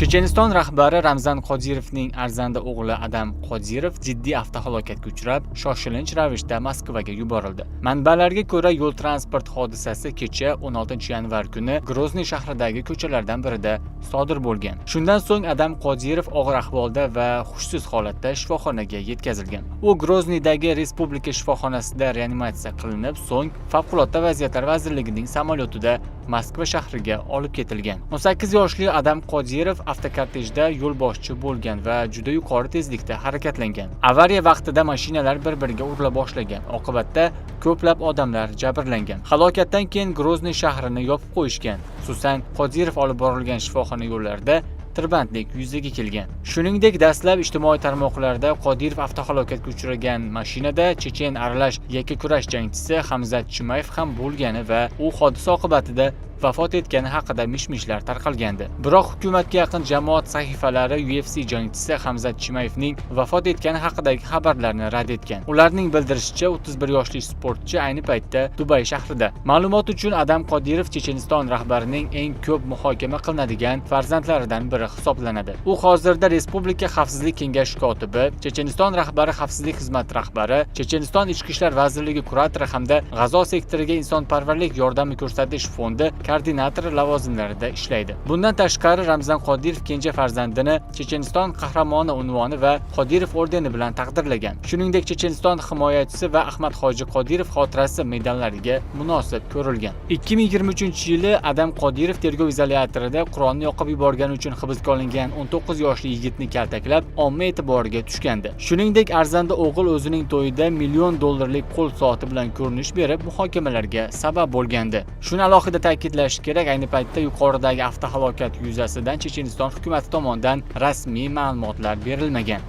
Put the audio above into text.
Checheniston rahbari Ramzan Qodirovning arzanda o'g'li Adam Qodirov jiddiy avtohalokatga uchrab, shoshilinch ravishda Moskvaga yuborildi. Manbalarga ko'ra, yo'l transport hodisasi kecha 16-yanvar kuni Grozniy shahridagi ko'chalardan birida sodir bo'lgan. Shundan so'ng Adam Qodirov og'ir ahvolda va hushsiz holatda shifoxonaga yetkazilgan. U Grozniydagi Respublika shifoxonasida reanimatsiya qilinib, so'ng Favqulodda vaziyatlar vazirligining samolyotida Moskva shahriga olib ketilgan. 18 yoshli Adam Qodirov avtokortejda yo'lboshchi bo'lgan va juda yuqori tezlikda harakatlangan. Avariya vaqtida mashinalar bir-biriga urila boshlagan. Oqibatda ko'plab odamlar jabrlangan. Halokatdan keyin Grozniy shahrini yopib qo'yishgan. Xususan, Qodirov olib borilgan shifoxona yo'llarida tirbandlik yuzaga kelgan. Shuningdek, dastlab ijtimoiy tarmoqlarda Qodirov avtohalokatga uchragan mashinada chechen aralash yakkakurash jangchisi Hamzat Chimayev ham bo'lgani va u hodisa oqibatida vafot etgani haqida mish-mishlar tarqalgandi. Biroq hukumatga yaqin jamoat sahifalari UFC jangchisi Hamzat Chimayevning vafot etgani haqidagi xabarlarni rad etgan. Ularning bildirishicha, 31 yoshli sportchi ayni paytda Dubay shahrida. Ma'lumot uchun, Adam Qodirov Checheniston rahbarining eng ko'p muhokama qilinadigan farzandlaridan biri hisoblanadi. U hozirda Respublika Xavfsizlik kengashi kotibi, Checheniston rahbari xavfsizlik xizmati rahbari, Checheniston Ichki ishlar vazirligi kuratori hamda G'azo sektoriga insonparvarlik yordami ko'rsatish fondi koordinatori lavozimlarida ishlaydi. Bundan tashqari, Ramzan Qodirov kenja farzandini Checheniston qahramoni unvoni va Qodirov ordeni bilan taqdirlagan. Shuningdek, Checheniston himoyachisi va Ahmad Hoji Qodirov xotirasi medallariga munosib ko'rilgan. 2023-yili Adam Qodirov tergov izolyatorida Qur'onni yoqib yuborgani uchun hibsga olingan 19 yoshli yigitni kaltaklab, omma e'tiboriga tushgandi. Shuningdek, arzanda o'g'il o'zining to'yida million dollarlik qo'l soati bilan ko'rinish berib, muhokamalarga sabab bo'lgandi. Shuni alohida ta'kidlash kerak, ayni paytda yuqoridagi avtohalokat yuzasidan Checheniston hukumati tomonidan rasmiy ma'lumotlar berilmagan.